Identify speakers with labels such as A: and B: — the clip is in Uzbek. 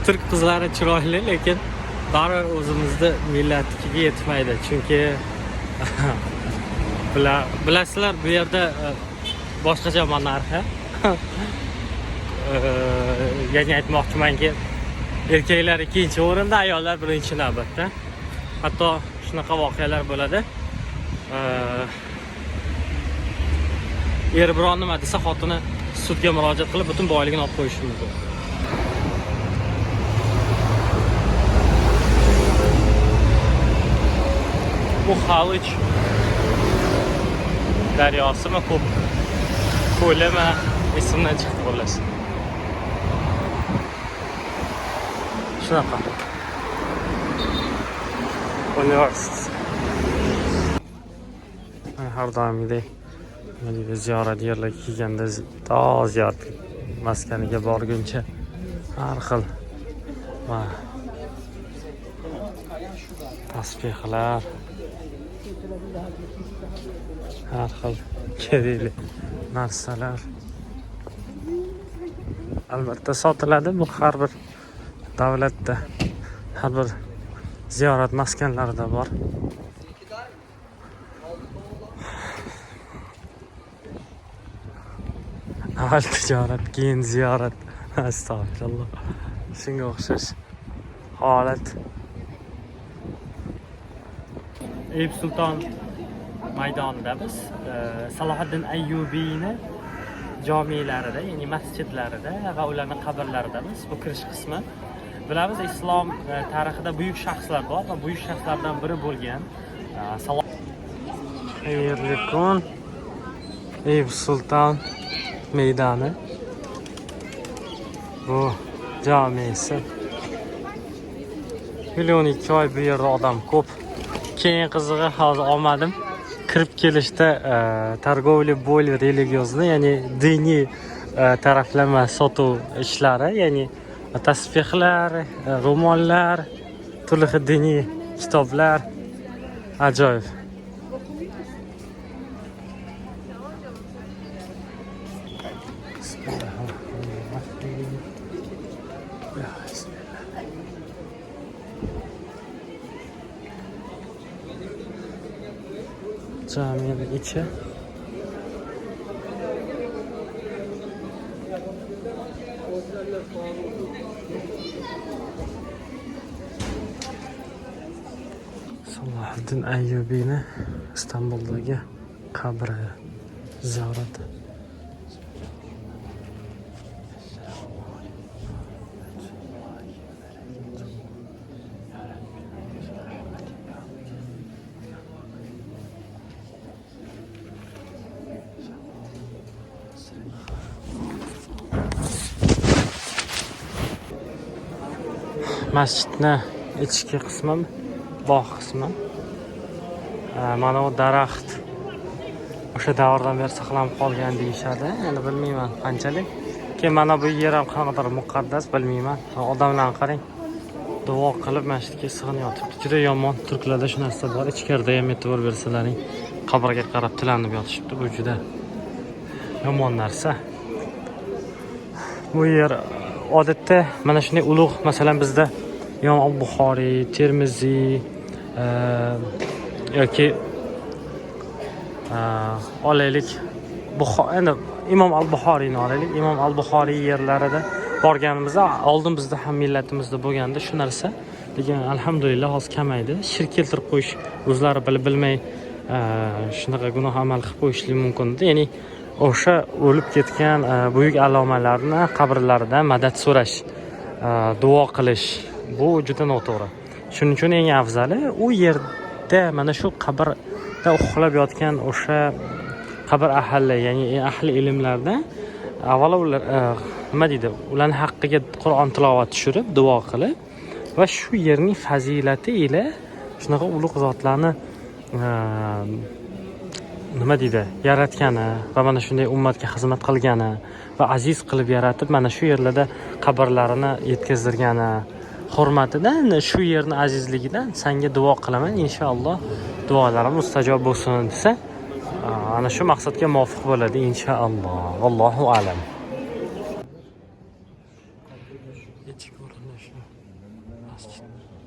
A: Turk qizlari chiroyli, lekin baribir o'zimizni millatnikiga yetmaydi. Chunki bilasizlar, bu yerda boshqacha monarxiya. Ya'ni aytmoqchimanki, erkaklar ikkinchi o'rinda, ayollar birinchi navbatda. Hatto shunaqa voqealar bo'ladi. Er biron nima desa, xotini sudga murojaat qilib, butun boyligini olib qo'yishi mumkin. Bu Haliç daryosimi, ko'p ko'limi esimdan chiqdi xullas. Shunaqa. Universitet. Har doimgidek nima deydi, ziyorat yerlarga kelganda to ziyorat maskaniga borguncha har xil mana tasbehlar, har xil kerakli narsalar albatta sotiladi. Bu har bir davlatda, har bir ziyorat maskanlarida bor. Avval tijorat, keyin ziyorat. Astag'firulloh. Shunga o'xshash holat. Eyüp Sulton maydonida biz Salohiddin Ayyubiyni jomilarida, ya'ni masjidlarida va ularning qabrlaridamiz. Bu kirish qismi. Bilamiz, islom tarixida buyuk shaxslar bor va buyuk shaxslardan biri bo'lgan Xayrli kun. Eyüp Sulton maydoni. Bu jamisi. Million 2 oy bu yerda odam ko'p. Keyin qizig'i, hozir olmadim. Kirib kelishda торговля более религиозный, ya'ni diniy taraflama sotuv ishlari, ya'ni tasbehlar, ro'mollar, turli xil diniy kitoblar, ajoyib. Bismillahirrohmanirrohim. Ya, bismillah. Caminin içi. Salohiddin Ayyubiyni Istanbuldagi qabri ziyorati. Masjidni ichki qismi, bog' qismi. Mana bu daraxt o'sha davrdan beri saqlanib qolgan deyishadi. Endi bilmayman qanchalik. Keyin mana bu yer ham qanaqadir muqaddas, bilmayman. Odamlarni qarang, duo qilib masjidga sig'inayotibdi. Juda yomon, turklarda shu narsa bor. Ichkarida ham e'tibor bersalaring, qabrga qarab tilanib yotishibdi. Bu juda yomon narsa. Bu yer odatda mana shunday ulug', masalan, bizda Imom Al-Buxoriy, Termiziy, yoki olaylik, endi Imom Al-Buxoriyni olaylik. Imom Al-Buxoriy yerlarida borganimizda, oldin bizda ham millatimizda bo'lganda shu narsa, lekin alhamdulillah hozir kamaydi. Shirk keltirib qo'yish, o'zlari bilib bilmay shunaqa gunoh amal qilib qo'yishligi mumkin edi. Ya'ni o'sha o'lib ketgan buyuk allomalarni qabrlaridan madad so'rash, duo qilish, bu juda noto'g'ri. Shuning uchun eng afzali u yerda mana shu qabrda uxlab yotgan o'sha qabr ahli, ya'ni ahli ilmlardan avvalo ular nima deydi, ularni haqqiga Qur'on tilovat tushirib, duo qilib va shu yerning fazilati ila shunaqa ulug' zotlarni nima deydi, yaratgani va mana shunday ummatga xizmat qilgani va aziz qilib yaratib mana shu yerlarda qabrlarini yetkazdirgani hurmatidan, shu yerni azizligidan sanga duo qilaman, inshaalloh duolarim mustajob bo'lsin desa, ana shu maqsadga muvofiq bo'ladi inshaalloh. Allohu a'lam. Ichi ko'rinishi masjid.